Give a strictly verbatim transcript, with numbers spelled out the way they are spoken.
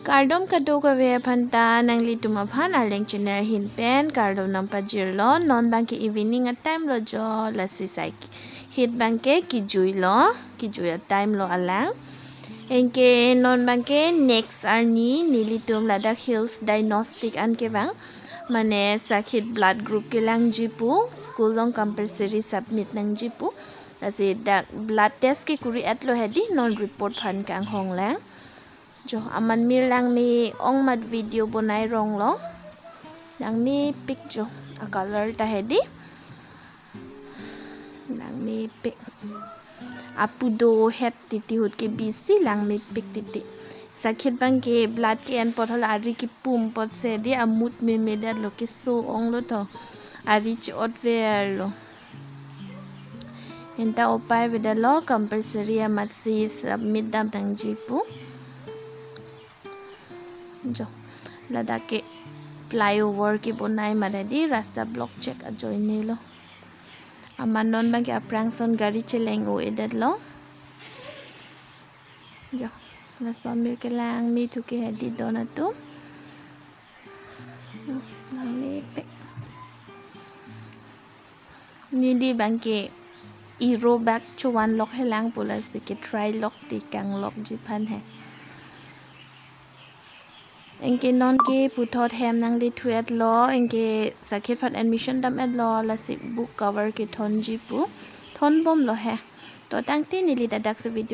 Kardom kadokave aphan ta, nanglitum aphan Arleng channel ahin pen kardom nangpajirlo. Non abangke evening a time lo jo, lasi sakhit abangke kejui lo, kejui a time lo alang. Anke non abangke next arni nelitum ladak Hills Diagnostic an kevang. Mane sakhit blood group kelangji pu, school along compulsory submit nangji pu. Lasi dak blood test ke kuri-etlo hedi, non report aphan kanghong lang. Jo, aman mir langme-ong amat video bonai rong lo. Langmepik jo, a color ta hedi. Langmepik. Apudo het titi, ahut ke bisi langmepik titi. Sakhit abangke blood ke-en apot hala ari kepum apotsi hedi, amut meme detlo, keso onglo tho. Ari che-otverlo. Anta upai avedetlo, compulsory amatsi submit dam nangji pu. Jo, ladak ke flyover kebonai amat hedi, rasta block chek ajoine lo. Amat non abangke aphrang ason gari cheleng-o-edetlo. Jo, laso amir kelangme thu ke hedi don atum. Langmepik. Neli abangke iro bak chovan lok helang pu, lasi ke try lok ti kanglokji aphan he. Anke non ke puthot hem nangle thu-etlo, anke sakhit aphan admission dam-etlo, lasi book cover kethonji pu. Thonbomlo he. To tangte neli ladak si video